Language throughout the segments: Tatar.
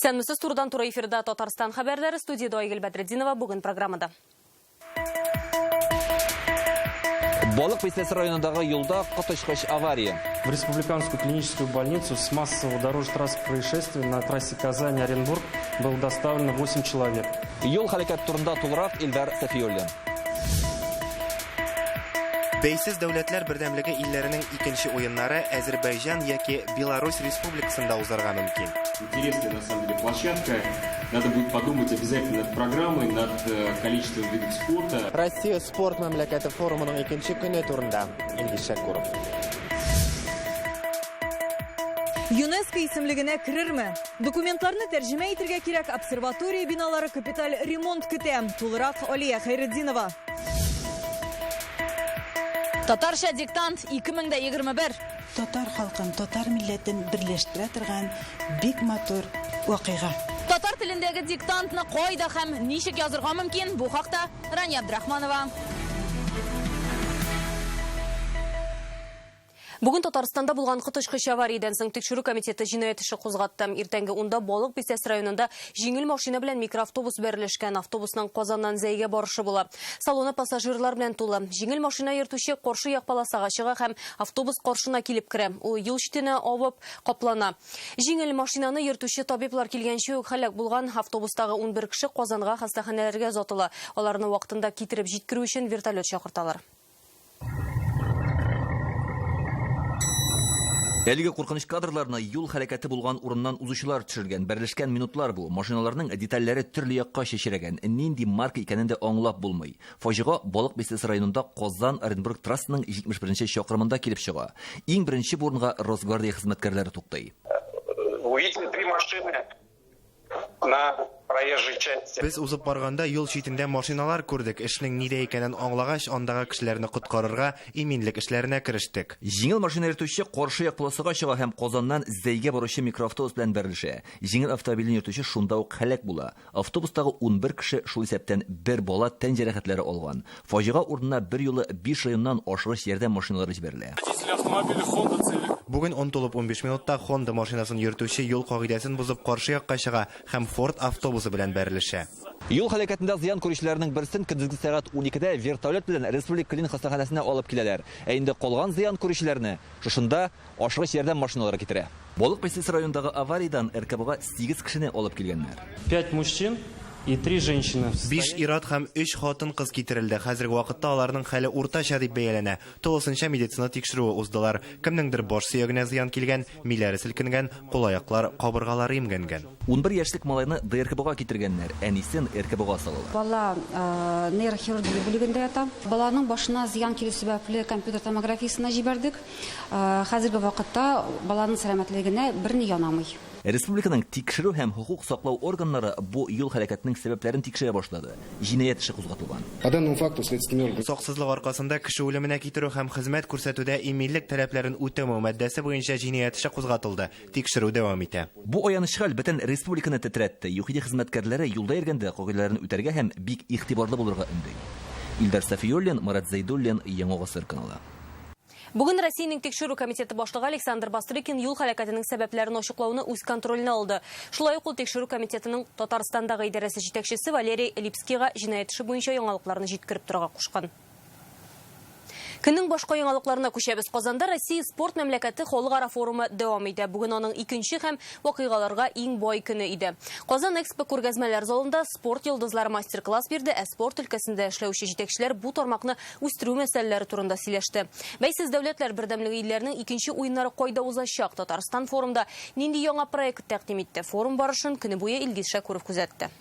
Исәнмесез, турыдан туры эфирда Татарстан хәбәрләре, студиядә Айгөл Бәдретдинова, бүген программада. Балык бистәсе районындагы юлда коточкыч авария. В Республиканскую клиническую больницу с массового дорожно-транспортного происшествия на трассе Казань-Оренбург было доставлено 8 человек. Юл һәлакәте турында тулырак Илдар Сафиуллин. Бәйсез дәүләтләр бердәмлеге илләренең икенче уеннары Әзербайҗан яки Беларусь Республикасында узарга мөмкин. Интересная, на самом деле, площадка. Надо будет подумать обязательно над программой, над количеством видов спорта. Россия спорт мәмләкәте форумының икенче көне турында Илгиз Шәкүров. ЮНЕСКО исемлегенә керерме? Документларны тәрҗемә итергә кирәк, обсерватория биналары капиталь ремонт көтә. Тулырак Алия Хәйретдинова. Татарча диктант 2021. Татар халкын, татар милләтен берләштерә торган бик матур вакыйга. Татар телендәге диктантны кайда һәм ничек язырга мөмкин? Бу хакта Рания Абдрахманова. Бүген Татарстанда булган коточкыч авариядән соң тикшерү комитеты җинаять эше кузгатты. Иртәнге унда Балык бистәсе районында җиңел машина белән микроавтобус бәрелешкән. Автобусның Казаннан Зәйгә барышы була. Салоны пассажирлар белән тулы. Җиңел машина йөртүче каршы як полосага чыга һәм автобус каршына килеп керә. Ул юл читенә авып, каплана. Җиңел машинаны йөртүче табиблар килгәнче үк һәлак булган. Автобустагы 11 кеше Казанга хастаханәләргә озатыла. Аларны вакытында китереп җиткерү өчен вертолет чакырталар. Әлеге куркыныч кадрларны юл хәрәкәте булган урыннан узучылар төшергән. Бәрелешкән минутлар бу. Машиналарның детальләре төрле якка чәчрәгән. Нинди марка икәнен дә аңлап булмый. Фаҗига Балык бистәсе районында Казан-Оренбург трассасының 71 нче чакрымында килеп чыга. Иң беренче бу урынга Росгвардия хезмәткәрләре туктый. Увидели три машины на проезжей части. Без узып барганда юл читендә машиналар күрдек. Эшнең нидә икәнен аңлагач, андагы кешеләрне коткарырга, иминлек эшләренә керештек. Җиңел машина йөртүче каршы як полосага чыга һәм Казаннан Зәйгә баручы микроавтобус белән бәрелешә. Җиңел автомобильне йөртүче шунда ук һәлак була. Автобустагы 11 кеше, шул исәптән бер бала тән җәрәхәтләре алган. Фаҗига урынына берьюлы биш районнан ашыгыч ярдәм машиналары җибәрелә. Водитель автомобиля Honda Civic. Бүген ун тулып 15 минутта Honda машинасын йөртүче юл кагыйдәсен бозып каршы якка чыга һәм Ford автобусы белән бәрелешә. Юл һәлакәтендә зыян күрүчеләрнең берсен көндезге сәгать уникедә вертолет белән Республика клиник хастаханәсенә алып киләләр. Ә инде калган зыян күрүчеләрне шушында ашыгыч ярдәм машиналары китерә. Балык Бистәсе районындагы авариядән РКБга 8 кешене алып килгәннәр. Пять мужчин и три женщины. Биш ир-ат һәм өч хатын-кыз китерелде. Хәзерге вакытта аларның хәле уртача дип бәяләнә. Тулысынча медицина тикшерүе уздылар. Кемнеңдер баш сөягенә зыян килгән, миләре селкенгән, кул-аяклар, кабыргалары имгәнгән. 11 яшьлек малайны ДРКБга китергәннәр, әнисен РКБга салалар. Бала нейрохирургия бүлегендә ята. Баланың башына зыян килү сәбәпле компьютер томографиясенә җибәрдек. Хәзерге вакытта баланың сәламәтлегенә берни янамый. Республиканың тикшерү һәм хокук саклау органнары бу юл һәлакәтенең сәбәпләрен тикшерә башлады. Җинаять эше кузгатылган. По данному факту следственные органы. Саксызлык аркасында кеше үлеменә китерү һәм хезмәт күрсәтүдә иминлек таләпләрен үтәмәү маддәсе буенча җинаять эше кузгатылды. Тикшерү дәвам итә. Бу аяныч хәл бөтен республиканы тетрәтте. ЮХИДИ хезмәткәрләре юлда йөргәндә кагыйдәләрне үтәргә һәм бик игътибарлы булырга өнди. Илдар Сафиуллин, Марат Зәйдуллин, Яңа Гасыр каналы. Бүген Россиянең тикшерү комитеты башлыгы Александр Бастрыкин юл һәлакәтенең сәбәпләрен ачыклауны үз контроленә алды. Шулай ук ул тикшерү комитетының Татарстандагы идарәсе җитәкчесе Валерий Липскийга җинаять эше буенча яңалыкларны җиткереп торырга кушкан. Көннең башка яңалыкларына күчәбез. Казанда Россия спорт мәмләкәте халыкара форумы дәвам итә. Бүген аның икенче һәм вакыйгаларга иң бай көне иде. Казан Экспо күргәзмәләр залында спорт йолдызлары мастер-класс бирде, ә спорт өлкәсендә эшләүче җитәкчеләр бу тармакны үстерү мәсьәләләре турында сөйләште. Бәйсез дәүләтләр бердәмлеге илләренең икенче уеннары кайда узачак? Татарстан форумда нинди яңа проект тәкъдим итте? Форум барышын көне буе Илгиз Шәкүров күзәтте.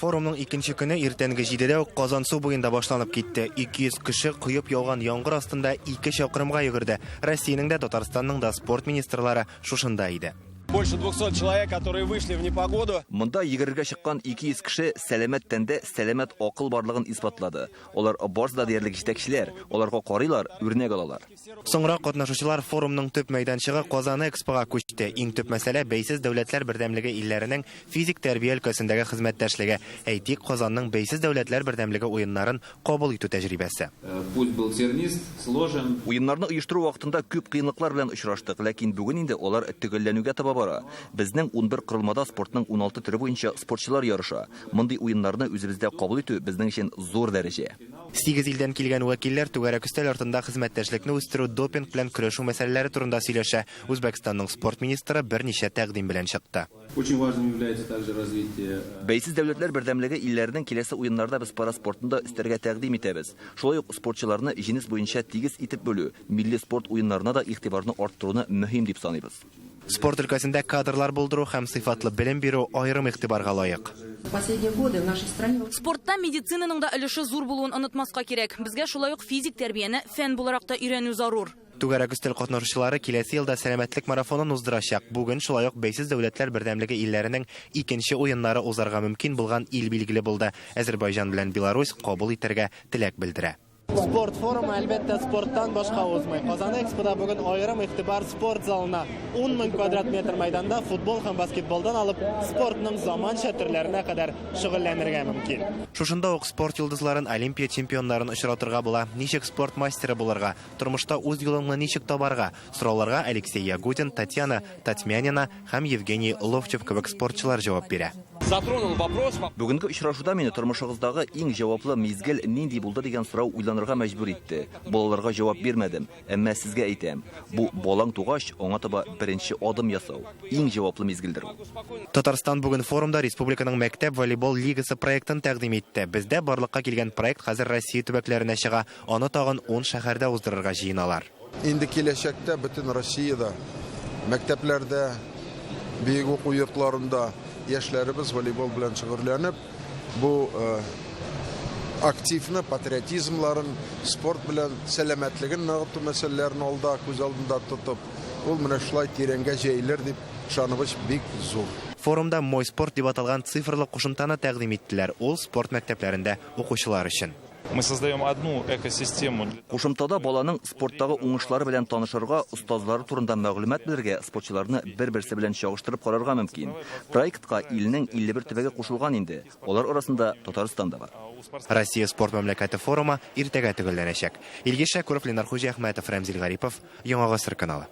Форумның икенче көне иртәнге 7-дә үк Казансу буенда башланып китте. 200 кеше коеп яуган яңгыр астында 2 чакрымга йөгерде. Россиянең дә, Татарстанның да спорт министрлары шушында иде. Больше 200 человек, которые вышли в непогоду. Монда йөгерергә чыккан 200 кеше сәламәт тәндә сәламәт акыл барлыгын исбатлады. Алар барысы да диярлек җитәкчеләр, аларга карыйлар, үрнәк алалар. Соңрак катнашучылар форумның төп мәйданчыгы Казан Экспога күчте. Иң төп мәсьәлә бәйсез дәүләтләр бердәмлеге илләренең физик тәрбия өлкәсендәге хезмәттәшлеге. Әйтик, Казанның бәйсез дәүләтләр бердәмлеге уеннарын кабул итү тәҗрибәсе. Путь был тернист, сложен. Уеннарны оештыру вакытында күп кыенлыклар белән очраштык, ләкин бүген инде алар төгәлләнүгә таба бара. Безнең 11 корылмада спортның 16 төре буенча спортчылар ярыша. Мондый уеннарны үзебездә кабул итү безнең өчен зур дәрәҗә. 8 илдән килгән вәкилләр түгәрәк өстәл артында хезмәттәшлекне үстерү, допинг белән көрәшү мәсьәләләре турында сөйләшә. Үзбәкстанның спорт министры берничә тәкъдим белән чыкты. Очень важным является также развитие Бәйсез дәүләтләр бердәмлеге илләренең киләсе уеннарда без пара спортында өстәргә тәкъдим итәбез. Шулай ук спортчыларны җенес буенча тигез итеп бүлү, милли спорт уеннарына да игътибарны арттыруны мөһим дип саныйбыз. Спорт өлкәсендә кадрлар булдыру һәм сыйфатлы белем бирү аерым игътибарга лаек. Последние годы в нашей стране Спортта медицинаның да өлеше зур булуын онытмаска кирәк. Безгә шулай ук физик тәрбияне фән буларак та өйрәнү зарур. Түгәрәк өстәл катнашучылары киләсе елда сәламәтлек марафонын уздырачак. Бүген шулай ук бәйсез дәүләтләр бердәмлеге илләренең икенче уеннары узарга мөмкин булган ил билгеле булды. Әзербайҗан белән Беларусь кабул итәргә теләк белдерә. Спорт форумы әлбәттә спорттан башка узмый. Казан Экспода бүген аерым игътибар спорт залына. 10 мең квадрат метр мәйданда футбол һәм баскетболдан алып спортның заманча төрләренә кадәр шөгыльләнергә мөмкин. Шушында ук спорт йолдызларын, олимпия чемпионнарын очратырга була. Ничек спорт мастеры булырга, тормышта үз юлыңны ничек табарга? Сорауларга Алексей Ягудин, Татьяна Татьмянина һәм Евгений Ловчев кебек спортчылар җавап бирә. Затронул вопрос. Бүгенге очрашуда мине тормышыгыздагы иң җаваплы мизгел нинди булды дигән сорау уйланырга мәҗбүр итте. Балаларга җавап бирмәдем, әмма сезгә әйтәм. Бу балаң тугач, аңа таба беренче адым ясау иң җаваплы мизгелдер ул. Татарстан бүген форумда республиканың мәктәп волейбол лигасы проектын тәкъдим итте. Бездә барлыкка килгән проект хәзер Россия төбәкләренә чыга. Аны тагын 10 шәһәрдә уздырырга җыеналар. Инде киләчәктә бөтен Россиядә, мәктәпләрдә, бөек уку йортларында яшьләребез волейбол белән шөгыльләнеп, бу активны патриотизмларын, спорт белән сәламәтлеген ныгыту мәсьәләләрен алда күз алдында тотып, ул менә шулай тирәнгә җәелер дип ышаныбыз бик зур. Форумда Мой спорт дип аталган цифрлы кушымтаны тәкъдим иттеләр. Ул спорт мәктәпләрендә укучылар өчен. Мы создаем одну экосистему. Кушымтада баланың спорттагы уңышлары белән танышырга, остазлары турында мәгълүмат белергә, спортчыларны бер-берсе белән чагыштырып карарга мөмкин. Проектка илнең 51 төбәге кушылган инде. Алар арасында Татарстан да бар. Россия спорт мәмләкәте форумы иртәгә төгәлләнәчәк. Илгиз Шәкүров, Ленар Хуҗиәхмәтов, Рәмзил Гарипов, Яңа Гасыр каналы.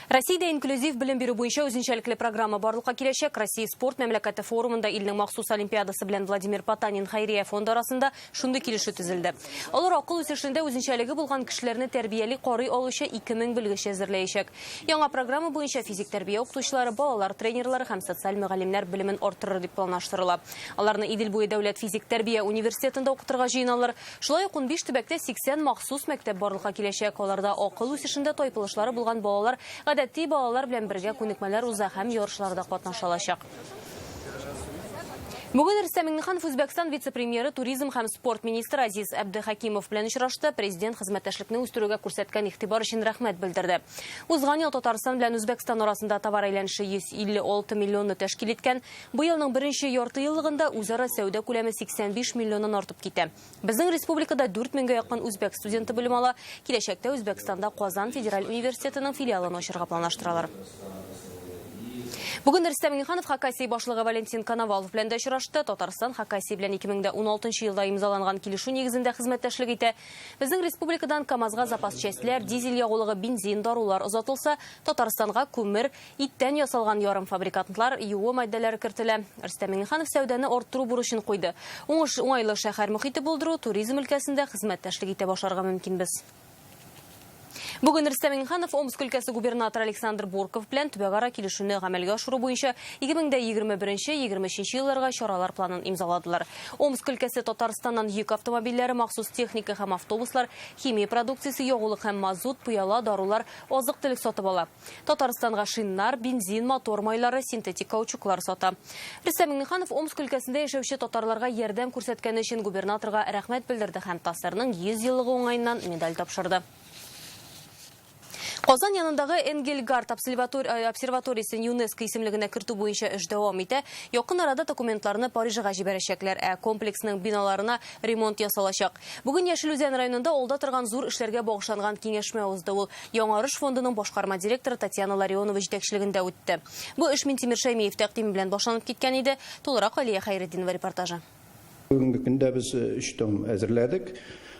Россиядә инклюзив белем бирү буенча үзенчәлекле программа барлыкка киләчәк. Россия спорт мәмләкәте форумында илнең махсус олимпиадасы белән Владимир Потанин хәйрия фонды арасында шундый килешү төзелде. Алар акыл үсешендә үзенчәлеге булган кешеләрне тәрбияли карый алучы 2000 белгеч әзерләячәк. Яңа программа буенча физик тәрбия укытучылары, балалар тренерлары һәм социаль мөгаллимнәр белемен арттырыр дип планлаштырыла. Аларны Идел буе дәүләт физик тәрбия университетында укытырга җыеналар. Шулай ук 15 төбәктә 80 махсус мәктәп барлыкка киләчәк. Аларда акыл үсешендә тайпылышлары булган балалар гадәти балалар белән бергә күнекмәләр уза һәм ярышларда катнаша алачак. Бүген Рөстәм Миңнеханов Үзбәкстан вице-премьеры, туризм һәм спорт министры Азиз Әбдехакимов белән очрашты. Президент хезмәттәшлекне үстерүгә күрсәткән игътибар өчен рәхмәт белдерде. Узган ел Татарстан белән Үзбәкстан арасында товар әйләнеше 156 миллионны тәшкил иткән. Бу елның беренче ярты еллыгында үзара сәүдә күләме 85 миллионнан артып китә. Безнең республикада 4000гә якын үзбәк студенты белем ала. Киләчәктә Үзбәкстанда Казан федераль университетының филиалын ачырга планлаштыралар. Бүген Рөстәм Миңнеханов Хакасия башлыгы Валентин Коновалов белән дә очрашты. Татарстан Хакасия белән 2016 елда имзаланган килешү нигезендә хезмәттәшлек итә. Безнең республикадан КАМАЗга запас частьләр, дизель ягулыгы, бензин, дарулар озатылса, Татарстанга күмер, иттән ясалган ярымфабрикатлар, юы матдәләре кертелә. Рөстәм Миңнеханов сәүдәне арттыру бурычын куйды. Уңыш уңайлы шәһәр мохите булдыру, туризм өлкәсендә хезмәттәшлек итә башларга мөмкинбез. Бүген Рөстәм Миңнеханов Омск өлкәсе губернаторы Александр Бурков белән төбәкара килешүне гамәлгә ашыру буенча 2021-2023 елларга чаралар планын имзаладылар. Омск өлкәсе Татарстаннан йөк автомобильләре, махсус техника һәм автобуслар, химия продукциясе, ягулык һәм мазут, пыяла, дарулар, азык-төлек сатып ала. Татарстанга шиннар, бензин, мотор майлары, синтетик каучуклар сата. Рөстәм Миңнеханов Омск өлкәсендә яшәүче татарларга ярдәм күрсәткәне өчен губернаторга рәхмәт белдерде һәм ТАССРның 100 еллыгы уңаеннан медаль тапшырды. Казан янындагы Энгельгард обсерваториясен ЮНЕСКО исемлегенә кертү буенча эш дәвам итә. Якын арада документларны Парижга җибәрәчәкләр, ә комплексның биналарына ремонт ясалачак. Бүген Яшел Үзән районында алда торган зур эшләргә багышланган киңәшмә узды. Ул Яңарыш фондының башкарма директоры Татьяна Ларионова җитәкчелегендә үтте. Бу эш Минтимер Шәймиев тәкъдиме белән башланып киткән иде. Тулырак Алия Хәйретдинова репортажы. Бүгенге көндә без өч том әзерләдек.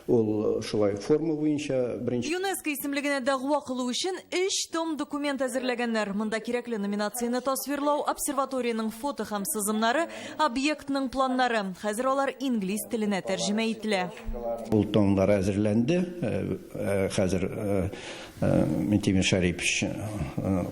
Ул шулай форма буенча беренче. ЮНЕСКО исемлегенә дәгъва кылу өчен өч том документ әзерләгәннәр. Монда кирәкле номинацияне тасвирлау, обсерваториянең фото һәм сызымнары, объектның планнары. Хәзер алар инглиз теленә тәрҗемә ителә. Ул томнар әзерләнде. Хәзер Минтимер Шәрипович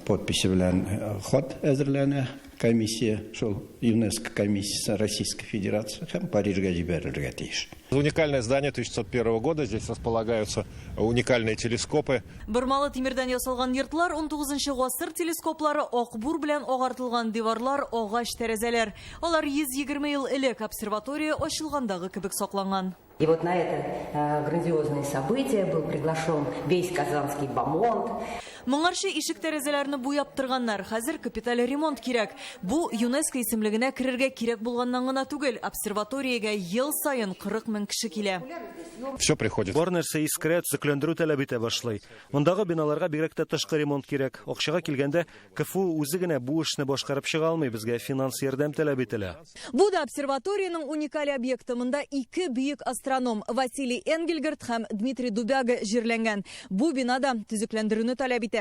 подписе белән хат әзерләнә. Комиссия, шул ЮНЕСКО комиссиясе Российской Федерации һәм Парижга җибәрергә тиеш. Уникальное здание 1901 года. Здесь располагаются уникальные телескопы. Бормалы тимердән ясалган йортлар, 19 гасыр телескоплары, акбур белән агартылган диварлар, агач тәрәзәләр. Алар 120 ел элек обсерватория ачылгандагы кебек сакланган. И вот на это грандиозное событие был приглашен весь казанский бомонд. Моңарчы ишек тәрәзәләрне буяп торганнар. Хәзер капиталь ремонт кирәк. Бу ЮНЕСКО исемлегенә керергә кирәк булганнан гына түгел. Обсерваториягә ел саен 40 мең кеше килә. Все приходит. Бар нәрсә искерә, төзекләндерү таләп итә башлый. Мондагы биналарга бигрәк тә тышкы ремонт кирәк. Акчага килгәндә, КФУ үзе генә бу эшне башкарып чыга алмый, безгә финанс ярдәм таләп ителә. Бу да обсерваториянең уникаль объекты. Монда ике бөек астроном Василий Энгельгард һәм Дмитрий Дубяга җирләнгән. Бу бина да төзекләндерүне таләп итә.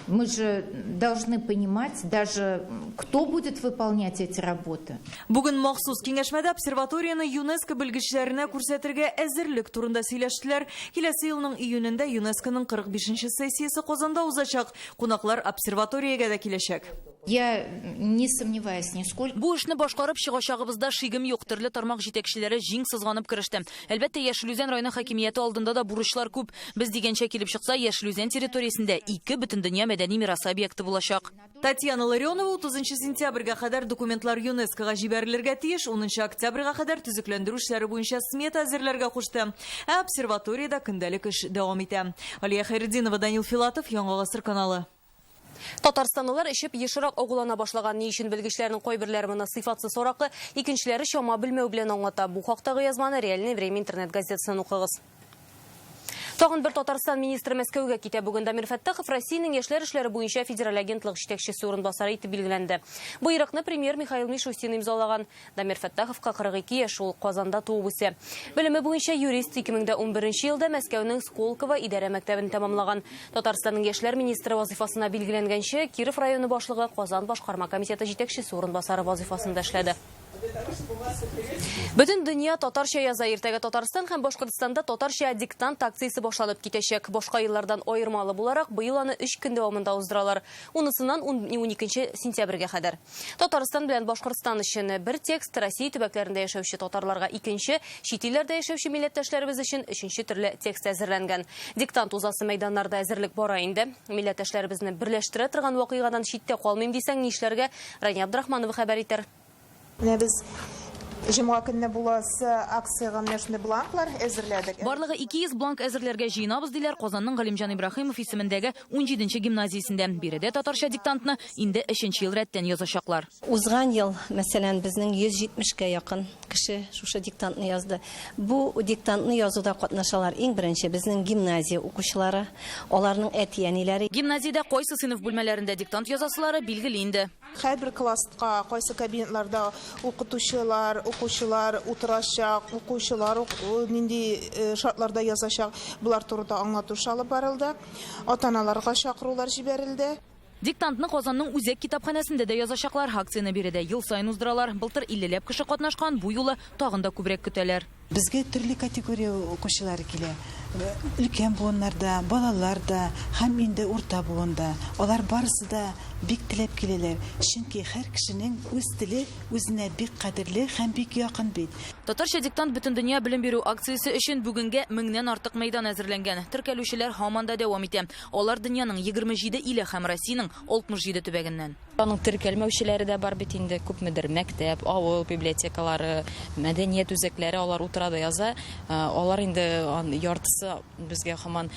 Мы же должны понимать даже, кто будет выполнять эти работы. Бүген махсус киңәшмәдә обсерваторияне ЮНЕСКО белгечләренә күрсәтергә әзерлек турында сөйләштеләр. Киләсе елның июнендә ЮНЕСКОның 45 сессиясе Казанда узачак. Кунаклар обсерваториягә дә киләчәк. Я не сомневаюсь нисколько. Бу эшне башкарып чыгачагыбызда шигем юк. Төрле тармак җитәкчеләре җиң сызганып кереште. Әлбәттә, Яшел Үзән районы хакимияте алдында да бурычлар күп. Без дигәнчә килеп чыкса, Яшел Үзән территориясендә ике бөтендөнья мәдәни мирасы объекты булачак. Татьяна Ларионова 30 сентябрьгә кадәр документлар ЮНЕСКОга җибәрелергә тиеш, 10 октябрьгә кадәр төзекләндерү эшләре буенча смета әзерләргә кушты. Ә обсерваториядә көндәлек эш дәвам итә. Алия Хәйретдинова, Данил Филатов, Яңа Гасыр каналы. Татарстанлылар эчеп ешрак агулана башлаган. Ни өчен белгечләрнең кайберләре моны сыйфатсыз аракы, икенчеләре чама белмәү белән аңлата. Бу хактагы язманы Реальное время интернет газетасыннан укыгыз. Тагын бер Татарстан министры Мәскәүгә китә. Бүген Дамир Фәттахов Россиянең яшьләр эшләре буенча федераль агентлык җитәкчесе урынбасары итеп билгеләнде. Боерыкны премьер Михаил Мишустин имзалаган. Дамир Фәттаховка 42 яшь, ул Казанда туып үсә. Белеме буенча юрист, 2011 елда Мәскәүнең Сколково идарә мәктәбен тәмамлаган. Татарстанның яшьләр министры вазифасына билгеләнгәнче Киров районы башлыгы, Казан башкарма комитеты җитәкчесе урынбасары вазифасында эшләде. Бөтен дөнья татарча яза. Иртәгә Татарстан һәм Башкортстанда татарча диктант акциясе башланып китәчәк. Башка еллардан аермалы буларак, быел аны 3 көн дәвамында уздыралар. Унысыннан 12 сентябрьгә кадәр. Татарстан белән Башкортстан өчен бер текст, Россия төбәкләрендә яшәүче татарларга икенче, чит илләрдә яшәүче милләттәшләребез өчен өченче төрле текст әзерләнгән. Диктант узасы мәйданнарда әзерлек бара инде. Милләттәшләребезне берләштерә торган вакыйгадан читтә калмыйм дисәң, нишләргә? Рания Абдрахманова хәбәр итәр. Менә без җомга көнне буласы акциягә менә шундый бланклар әзерләдек. Барлыгы 200 бланк әзерләргә җыенабыз, диләр Казанның Галимҗан Ибраһимов исемендәге 17 гимназиясендә. Биредә татарча диктантны инде 3 ел рәттән язачаклар. Узган ел, мәсәлән, безнең 170-кә якын кеше шушы диктантны язды. Бу диктантны язуда катнашалар иң беренче безнең гимназия укучылары, аларның әти-әниләре. Гимназиядә кайсы сыйныф бүлмәләрендә диктант язасылары билгеле инде. Һәрбер класска кайсы кабинетларда укытучылар, укучылар утырачак, укучылар нинди шартларда язачак, булар турында аңлату алып барылды. Ата-аналарга чакырулар җибәрелде. Диктантны Казанның үзәк китапханәсендә дә язачаклар. Акцияне биредә ел саен уздыралар. Былтыр 50ләп кеше катнашкан, бу юлы тагын да күбрәк көтәләр. Безгә төрле категория укучылары килә. Өлкән буыннарда, балаларда һәм инде урта буында. Алар барысы да бик теләп киләләр. Чөнки һәр кешенең үз теле үзенә бик кадерле һәм бик якын бит. Татарча диктант бөтендөнья белем бирү акциясе өчен бүгенгә 1000-нән артык мәйдан әзерләнгән. Теркәлүчеләр һаман да дәвам итә. Алар дөньяның 27 иле һәм Россиянең 67 төбәгеннән. Аның теркәлмәүчеләре дә бар бит инде, күпмедер мәктәп, авыл библиотекалары, мәдәният үзәкләре, алар утыра да яза. Алар инде яртысы безгә һаман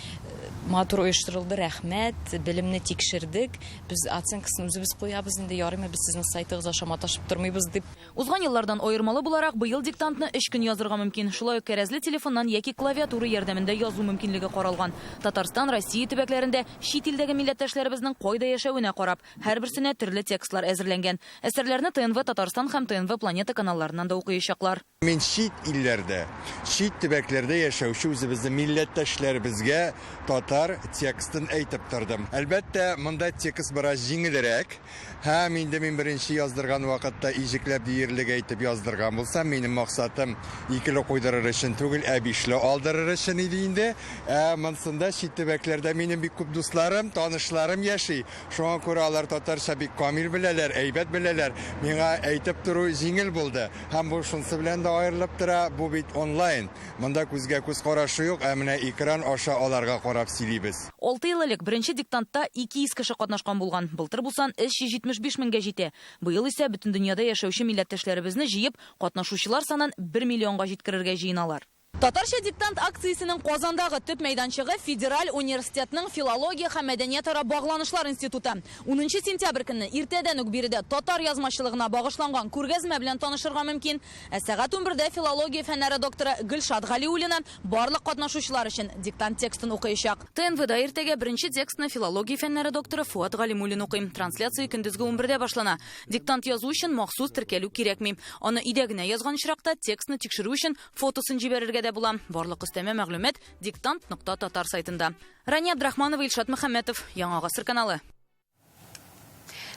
матур оештырылды, рәхмәт, белемне тикшердек, без оценкасын үзебез куябыз инде, ярыймы, без сезнең сайтыгыз аша маташып тормыйбыз дип. Узган еллардан аермалы буларак, быел диктантны 3 көн язырга мөмкин. Шулай ук кәрәзле телефоннан яки клавиатура ярдәмендә язу мөмкинлеге каралган. Татарстан, Россия төбәкләрендә чит илдәге милләттәшләребезнең кайда яшәвенә карап, һәрберсенә төрле текстлар әзерләнгән. Әсәрләрне ТНВ Татарстан һәм ТНВ Планета каналларыннан да укыячаклар. Мин чит илләрдә, чит төбәкләрдә яшәүче үзебезнең милләттәшләребезгә татар текстын әйтеп тордым. Әлбәттә, монда текст бераз җиңелрәк. Һәм инде мин беренче яздырган вакытта иҗекләп диярлек әйтеп яздырган булсам, минем максатым икеле куйдырыр өчен түгел, ә бишле алдырыр өчен иде инде. Ә монсында чит төбәкләрдә минем бик күп дусларым, танышларым яши. Шуңа күрә алар татарча бик камил беләләр, әйбәт беләләр. Миңа әйтеп тору җиңел булды. Һәм бу шунсы белән дә аерылып тора, бу бит онлайн. Монда күзгә күз карашы юк, ә менә экран аша аларга карап сөйлибез. 6 ел элек беренче диктантта 200 кеше катнашкан булган. Былтыр бу сан 375 меңгә җитә. Быел исә бөтен дөньяда яшәүче милләттәшләребезне җыеп, катнашучылар санын 1 миллионга җиткерергә җыеналар. Татарча диктант акциясенең Казандагы төп мәйданчыгы Федераль университетның филология һәм мәдәниятара багланышлар институты. 10 сентябрь көнне иртәдән үк биредә татар язмачылыгына багышланган күргәзмә белән танышырга мөмкин. Ә сәгать 11дә филология фәннәре докторы Гөлшат Галиуллина барлык катнашучылар өчен диктант текстын укыячак. ТНВда иртәгә беренче текстны филология фәннәре докторы Фуат Галимуллин укый. Трансляция көндезге 11дә башлана. Диктант язу өчен махсус теркәлү кирәкми. Аны өйдә генә язган очракта текстны тикшерү өчен фотосын җибәрергә дә була. Барлык өстәмә мәгълүмат диктант.татар сайтында. Рания Абдрахманова, Илшат Мөхәммәтов, Яңа Гасыр каналы.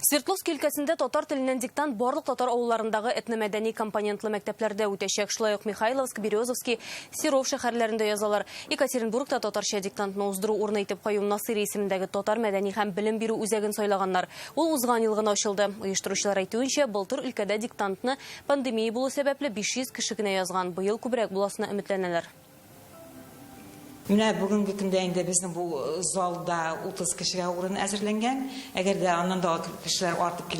Свердловск өлкәсендә татар теленнән диктант барлык татар авылларындагы этномәдәни компонентлы мәктәпләрдә үтәчәк. Шулай ук Михайловск, Березовский, Серов шәһәрләрендә язалар. Екатеринбургта татарча диктантны уздыру урыны итеп Каюм Насыйри исемендәге татар мәдәни һәм белем бирү үзәген сайлаганнар. Ул узган ел гына ачылды. Оештыручылар әйтүенчә, былтыр өлкәдә диктантны пандемия булу сәбәпле 500 кеше генә язган. Быел күбрәк буласына өметләнәләр. Менә бүгенге көндә инде безнең бу залда 30 кешегә урын әзерләнгән. Әгәр дә аннан да кешеләр артып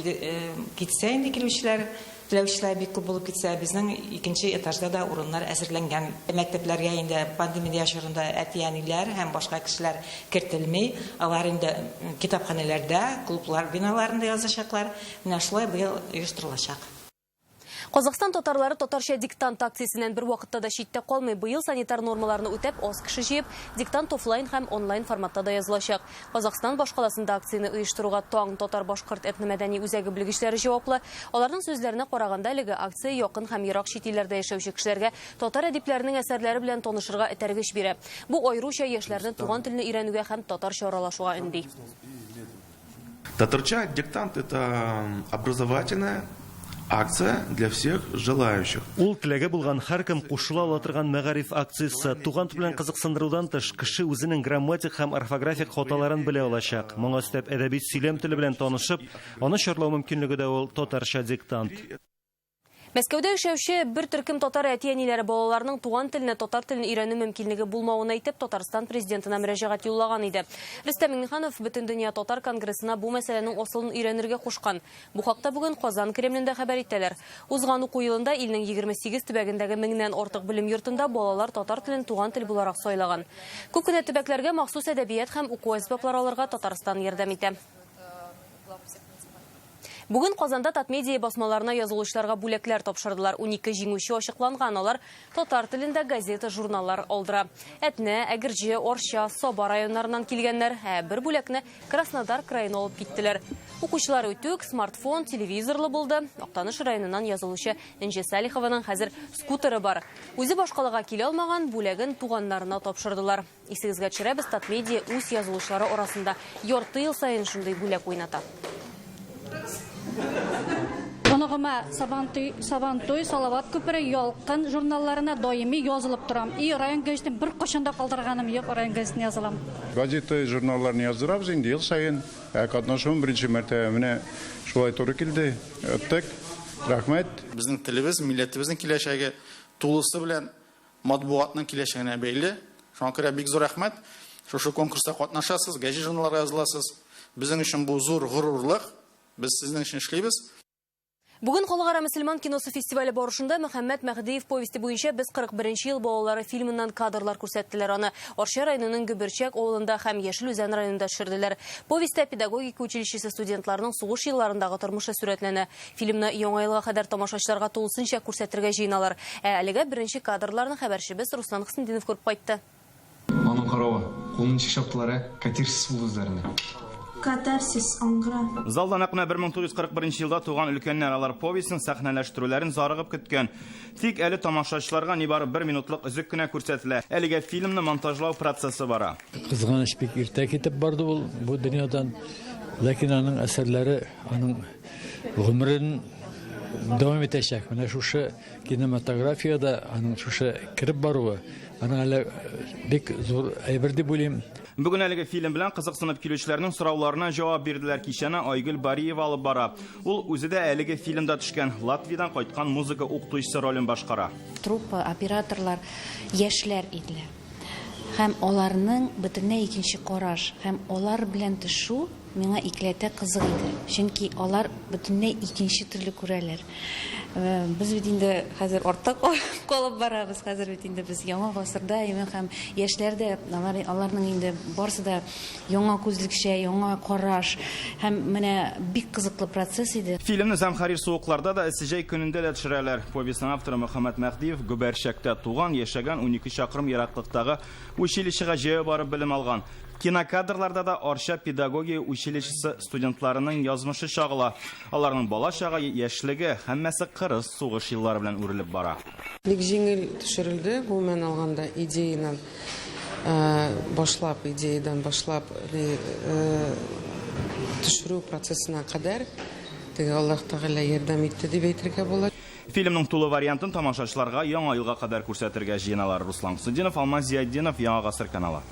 китсә инде килүчеләр, теләүчеләр бик күп булып китсә, безнең икенче этажда да урыннар әзерләнгән. Мәктәпләргә инде пандемия чорында әти-әниләр һәм башка кешеләр кертелми. Алар инде китапханәләрдә, клублар биналарында язачаклар. Менә шулай быел оештырылачак. Казахстан татарлары татарча диктант акциясеннән бер вакытта да читтә калмый. Быел санитар нормаларны үтәп, аз кеше җыеп, диктант офлайн һәм онлайн форматта да язылачак. Казахстан башкаласында акцияне оештыруга Таң татар-башкорт этномәдәни үзәге белгечләре җаваплы. Аларның сүзләренә караганда, әлеге акция якын һәм ерак чит илләрдә яшәүче кешеләргә татар әдипләренең әсәрләре белән танышырга этәргеч бирә. Бу аеруча яшьләрне туган телне өйрәнүгә һәм татарча аралашуга өнди. Татарча диктант это образовательная акция для всех желающих. Ул теләге булган һәркем кушыла ала торган мәгариф акциясе. Туган тел белән кызыксындырудан тыш, кеше үзенең грамматик һәм орфографик хаталарын белә алачак. Моңа өстәп әдәби сөйләм теле белән танышып, аны чарлау мөмкинлеге дә ул татарча диктант. Мәскәүдә яшәүче бер төркем татар әти-әниләре балаларының туган теленә татар телен өйрәнү мөмкинлеге булмавын әйтеп, Татарстан президентына мөрәҗәгать юллаган иде. Рөстәм Миңнеханов Бөтендөнья татар конгрессына бу мәсьәләнең асылын өйрәнергә кушкан. Бу хакта бүген Казан Кремлендә хәбәр иттеләр. Узган уку елында илнең 28 төбәгендәге меңнән артык белем йортында балалар татар телен туган тел буларак сайлаган. Күп кенә төбәкләргә махсус әдәбият һәм уку әсбаплары алырга Татарстан ярдәм итә. Бүген Казанда Татмедиа басмаларына язылучыларга бүләкләр тапшырдылар. 12 җиңүче ачыкланган. Алар татар телендә газета, журналлар алдыра. Әтнә, Әгерҗе, Арча, Саба районнарыннан килгәннәр. Ә бер бүләкне Краснодар краена алып киттеләр. Укучылар үтүк, смартфон, телевизорлы булды. Актаныш районыннан язылучы Энҗе Салихованың хәзер скутеры бар. Үзе башкалага килә алмаган, бүләген туганнарына тапшырдылар. Исегезгә төшерәбез, Татмедиа үз язылучылары арасында ярты ел саен шундый бүләк уйната. Оныгыма Сабантуй, Салават күпере, Ялкын журналларына даими язылып торам. И район гәзитен бер кашан да калдырганым юк, район гәзитен язылам. Газета, журналларны яздырабыз инде ел саен. Катнашуым беренче мәртәбә менә шулай туры килде. Оттык. Рәхмәт. Безнең телебез, милләтебезнең киләчәге тулысы белән матбугатның киләчәгенә бәйле. Шуңа күрә бик зур рәхмәт. Шушы конкурста катнашасыз, гәзит журналларга языласыз. Безнең өчен бу зур горурлык. Без сезнең өчен эшлибез. Бүген Халыкара мөселман киносы фестивале барышында Мөхәммәт Мәһдиев повесте буенча Без 41 ел балалары фильмыннан кадрлар күрсәттеләр. Аны Арча районының Гөберчәк авылында һәм Яшел Үзән районында төшерделәр. Повестьтә педагогика училищесы студентларының сугыш елларындагы тормышы сурәтләнә. Фильмны Яңа елга кадәр тамашачыларга тулысынча күрсәтергә җыеналар. Ә әлегә беренче кадрларны хәбәрчебез Руслан Хөснетдинов күреп кайтты. Аның каравы, кулын ничек чаптылар, ә? Катарсис булды үзләренә. Катарсис, аңгыра. Залда нәкъ менә 1941 елда туган өлкәннәр алар повестен сәхнәләштерүләрен зарыгып көткән. Тик әле тамашачыларга нибары бер минутлык өзек кенә күрсәтелә. Әлегә фильмны монтажлау процессы бара. Кызганыч, бик иртә китеп барды ул бу дөньядан. Ләкин аның әсәрләре аның гомерен дәвам итәчәк. Менә шушы кинематографиядә аның шушы кереп баруы, аның әле бик зур әйбер дип уйлыйм. Бүген әлеге фильм белән кызыксынып килүчеләрнең сорауларына җавап бирделәр. Кичәне Айгөл Бариева алып бара. Ул үзе дә әлеге фильмда төшкән Латвиядән кайткан музыка укытучысы ролен башкара. Труппа, операторлар яшьләр иделәр. Һәм аларның бөтенләй икенче караш, һәм алар белән төшү миңа икеләтә кызык иде. Чөнки алар бөтенләй икенче төрле күрәләр. Без бит инде хәзер артта калып барабыз. Хәзер бит инде без яңа гасырда, һәм яшьләр дә, алар, аларның инде барысы да яңа күзлекчә, яңа караш. Һәм менә бик кызыклы процесс иде. Фильмны зәмһәрир суыкларда да, эссе җәй көнендә дә төшерәләр. Повестьның авторы Мөхәммәт Мәһдиев Гөбәрчәктә туган, яшәгән, 12 чакрым ераклыктагы училищега җәяү барып белем алган. Кинокадрларда да Арча педагогия училищесы студентларының язмышы чагыла. Аларның балачагы, яшьлеге һәммәсе кырыс сугыш еллары белән үрелеп бара. Бик җиңел төшерелде, гомумән алганда идеянан башлап, идеядан башлап төшерү процессына кадәр теге Аллаһ Тәгалә ярдәм итте дип әйтергә була. Фильмның тулы вариантын тамашачыларга Яңа елга кадәр күрсәтергә җыеналар. Руслан Хөснетдинов, Алмаз Зиятдинов, Яңа Гасыр каналы.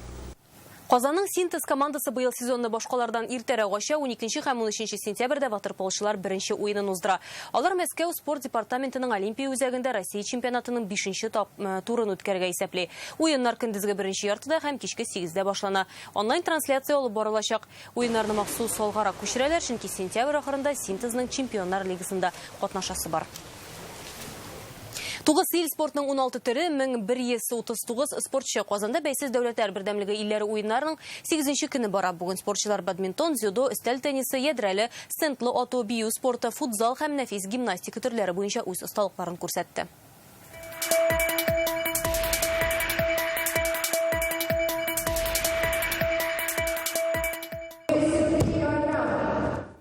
Казанның Синтез командасы быел сезонны башкалардан иртәрәк ача. 12 һәм 13 сентябрьдә ватерполчылар беренче уенын уздыра. Алар Мәскәү спорт департаментының Олимпия үзәгендә Россия чемпионатының 5нче турын үткәрергә исәпли. Уеннар көндезге беренче яртыда һәм кичке 8дә башлана. Онлайн-трансляция алып барылачак. Уеннарны махсус алгарак күчерәләр, чөнки сентябрь ахырында Синтезның Чемпионнар лигасында катнашасы бар. 9 ил спортның 16 төре, 1139 спортчы. Казанда бәйсез дәүләтләр бердәмлеге илләре уеннарының 8нче көне бара. Бүген спортчылар бадминтон, дзюдо, өстәл теннисы, ядрәле, стендлы ату, бию спорты, футзал һәм нәфис гимнастика төрләре буенча үз осталыкларын күрсәтте.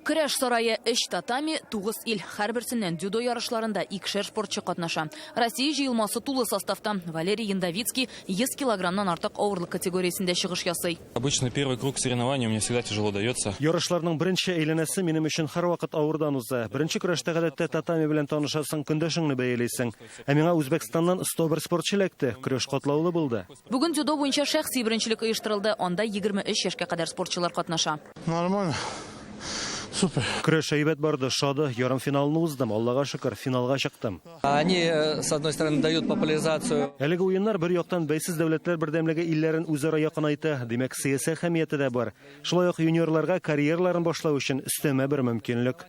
Көрәш сарае 3 татами, 9 ил. Һәрберсеннән дзюдо ярышларында икешәр спортчы катнаша. Россия җыелмасы тулы составта. Валерий Яндовицкий 100 килограммнан артык авырлык категориясендә чыгыш ясый. Обычно первый круг соревнований у меня всегда тяжело дается. Ярышларның беренче әйләнәсе минем өчен һәрвакыт авырдан уза. Беренче көрәштә гадәттә татами белән танышасың, көндәшеңне бәялисең. Ә миңа Үзбәкстаннан 101 спортчы эләкте. Көрәш катлаулы булды. Бүген дзюдо буенча шәхси беренчелек оештырылды. Анда 23 яшькә кадәр спортчылар катнаша. Нормально. Супер. Көрәш әйбәт барды, шады. Ярым финалны уздым, Аллага шөкер, финалга чыктым. Они, с одной стороны, дают популяризацию. Әлеге уеннар бер яктан бәйсез дәүләтләр бердәмлеге илләрен үзара якынайта, димәк, сәяси әһәмияте дә бар. Шулай ук юниорларга карьераларын башлау өчен өстәмә бер мөмкинлек.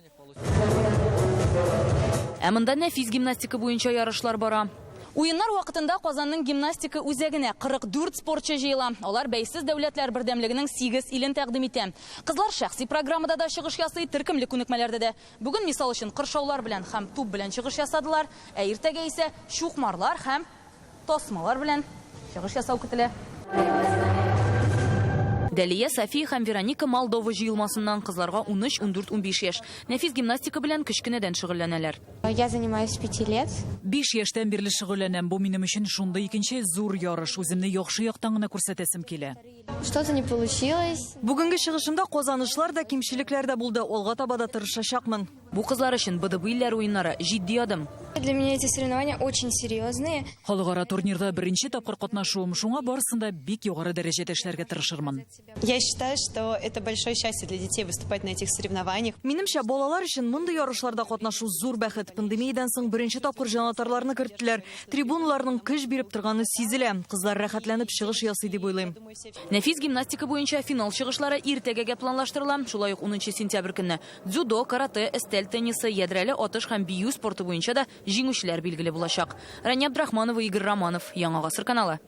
Ә монда нәфис гимнастика буенча ярышлар бара. Уеннар вакытында Казанның гимнастика үзәгенә 44 спортчы җыела. Алар бәйсез дәүләтләр бердәмлегенең 8 илен тәкъдим итә. Кызлар шәхси программада да чыгыш ясый, төркемле күнекмәләрдә дә. Бүген мисал өчен кыршаулар белән һәм туп белән чыгыш ясадылар, ә иртәгә исә чукмарлар һәм тасмалар белән чыгыш ясау көтелә. Дәлия, София һәм Вероника Молдова җыелмасыннан кызларга 13, 14, 15 яшь. Нәфис гимнастика белән кечкенәдән шөгыльләнәләр. Я занимаюсь 5 лет. 5 яшьтән бирле шөгыльләнәм. Бу минем өчен шундый икенче зур ярыш. Үземне яхшы яктан гына күрсәтәсем килә. Что-то не получилось. Бүгенге чыгышымда казанышлар да, кимчелекләр дә булды. Алга таба да тырышачакмын. Бу кызлар өчен БДБ илләр уеннары җитди адым. Для меня эти соревнования очень серьезные. Халыкара турнирда беренче тапкыр катнашуым, шуңа барысын да бик югары дәрәҗәдә эшләргә тырышырмын. Я считаю, что это большое счастье для детей выступать на этих соревнованиях. Минемчә, балалар өчен мондый ярышларда катнашу зур бәхет. Пандемиядән соң беренче тапкыр җанатарларны керттеләр. Трибуналарның көч биреп торганы сизелә. Кызлар рәхәтләнеп чыгыш ясый дип уйлыйм. Нәфис гимнастика буенча финал чыгышлары иртәгәгә планлаштырыла. Шулай ук 10 сентябрь көнне дзюдо, карате, өстәл теннисы, ядрәле атыш һәм бию спорты буенча да җиңүчеләр билгеле булачак. Рания Абдрахманова, Игорь Романов, Яңа Гасыр каналы.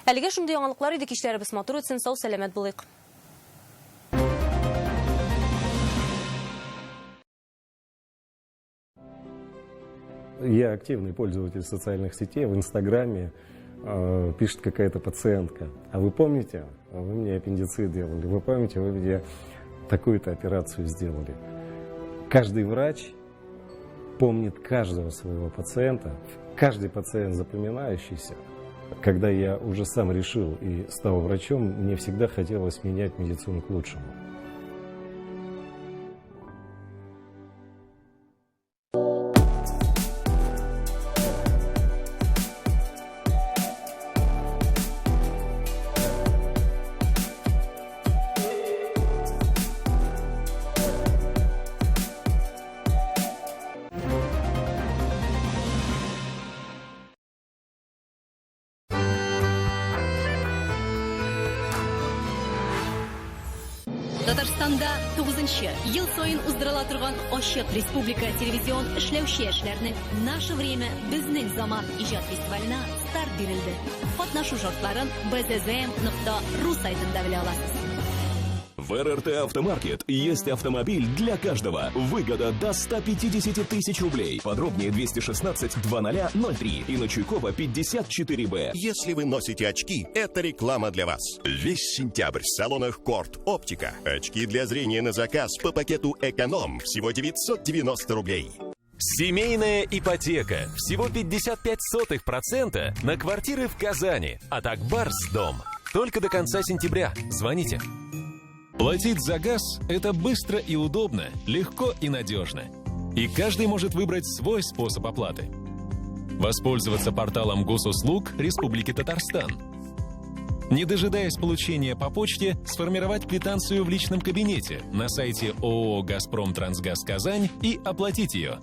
Әлегә шундый яңалыклар иде, кичләребез матур үтсен, сау сәламәт булыйк. Я активный пользователь социальных сетей. В Инстаграме пишет какая-то пациентка. А вы помните, вы мне аппендицит делали, вы помните, вы мне такую-то операцию сделали. Каждый врач помнит каждого своего пациента, каждый пациент запоминающийся. Когда я уже сам решил и стал врачом, мне всегда хотелось менять медицину к лучшему. Татарстанда 9 ел саен уздырыла торган ачык республика телевизион эшләүче яшьләрнең Наше время безнең заман иҗат фестиваленә старт бирелде. Катнашу шартларын bzzm.ru сайтында белә аласыз. В РРТ Автомаркет есть автомобиль для каждого. Выгода до 150 тысяч рублей. Подробнее 216 2003 и на Чуйкова 54Б. Если вы носите очки, это реклама для вас. Весь сентябрь в салонах Корт Оптика. Очки для зрения на заказ по пакету Эконом. Всего 990 рублей. Семейная ипотека. Всего 55% на квартиры в Казани. А так Барс дом. Только до конца сентября. Звоните. Платить за газ – это быстро и удобно, легко и надежно. И каждый может выбрать свой способ оплаты. Воспользоваться порталом госуслуг Республики Татарстан. Не дожидаясь получения по почте, сформировать квитанцию в личном кабинете на сайте ООО «Газпром Трансгаз Казань» и оплатить ее.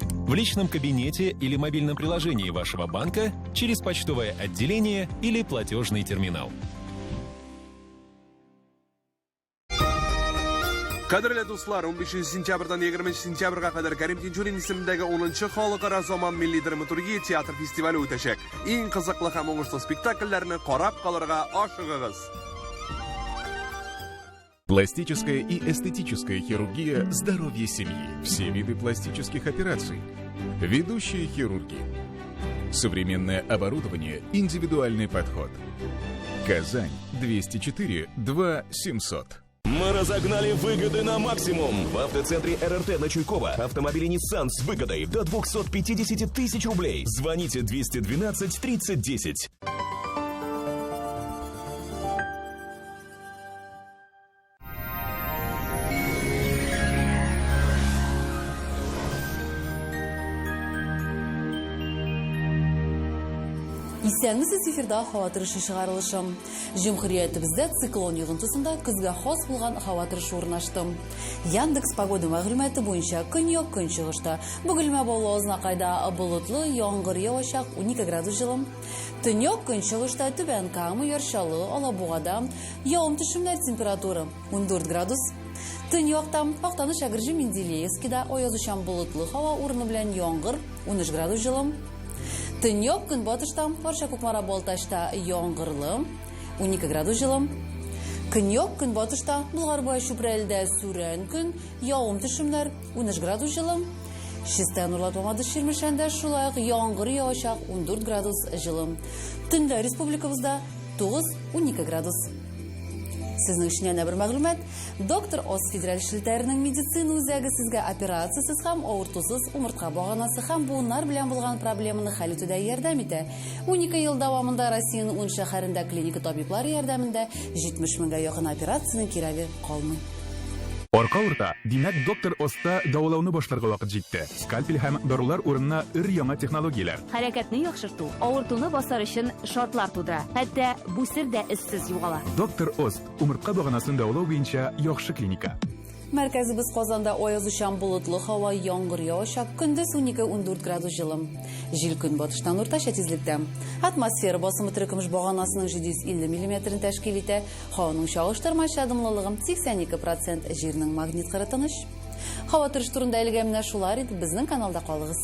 В личном кабинете или мобильном приложении вашего банка, через почтовое отделение или платежный терминал. Кадерле дуслар, 15 сентябрьдән 20 сентябрьгә кадәр Кәрим Тинчурин исемендәге 10 халыкара заман милли драматургия театр фестивале үтәчәк. Иң кызыклы һәм уңышлы спектакльләрне карап калырга ашыгыгыз. Пластическая и эстетическая хирургия здоровья семьи. Все виды пластических операций. Ведущие хирурги. Современное оборудование, индивидуальный подход. Казань 204 2 700. Мы разогнали выгоды на максимум. В автоцентре РРТ на Чуйкова автомобили Nissan с выгодой до 250 тысяч рублей. Звоните 212 30 10. Исәнмесез, эфирда һава торышы чыгарылышы. Җөмһүриятебездә циклон йогынтысында көзгә хас булган һава торышы урнашты. Яндекс погода мәгълүматы буенча көньяк көнчыгышта Бөгелмә Баулы Азнакайда болытлы яңгыр явачак 12 градус җылы. Төньяк көнчыгышта Түбән Кама, Яр Чаллы, Алабугада явым-төшемнәр температура 14 градус. Төньякта Актаныш, Әгерҗе, Менделеевскида аязучан болытлы һава урыны белән яңгыр 13 градус җылы. Төньяк көнбатышта Арча, Кукмара, Балтачта яңгырлы 12 градус җылы. Көньяк көнбатышта Болгар буе Чүпрәледә сүрән көн, явым-төшемнәр 13 градус җылы. Чистай, Нурлат, Мамадыш, Чирмешәндә шулай ук яңгыр явачак 14 градус җылы. Төнлә республикабызда 9-12 градус. Сезнең өчен янә бер мәгълүмат. Доктор Ос федераль челтәренең медицина үзәге сезгә операциясез һәм авыртусыз умыртка баганасы һәм буыннар белән булган проблеманы хәл итүдә ярдәм итә. 12 ел дәвамында Россиянең 10 шәһәрендә клиника табиблары ярдәмендә 70 меңгә якын операциянең кирәге калмый. Арка авырта, димәк, доктор Оста дәвалауны башларга вакыт җитте. Скальпель һәм дарулар урынына өр-яңа технологияләр. Хәрәкәтне яхшырту, авыртуны басар өчен шартлар тудыра. Хәтта бүсер дә эзсез югала. Доктор Ост, умыртка баганасын дәвалау буенча яхшы клиника. Мәркәзебез Казанда аязучан болытлы һава, яңгыр явачак, көндез 12-14 градус җылы. Җил көнбатыштан уртача тизлектә. Атмосфера басымы терекөмеш баганасының 750 миллиметрын тәшкил итә. Һаваның чагыштырмача дымлылыгы 82 процент, җирнең магнит кыры тыныч. Һава торышы турында әлегә менә шулар иде. Безнең каналда калыгыз.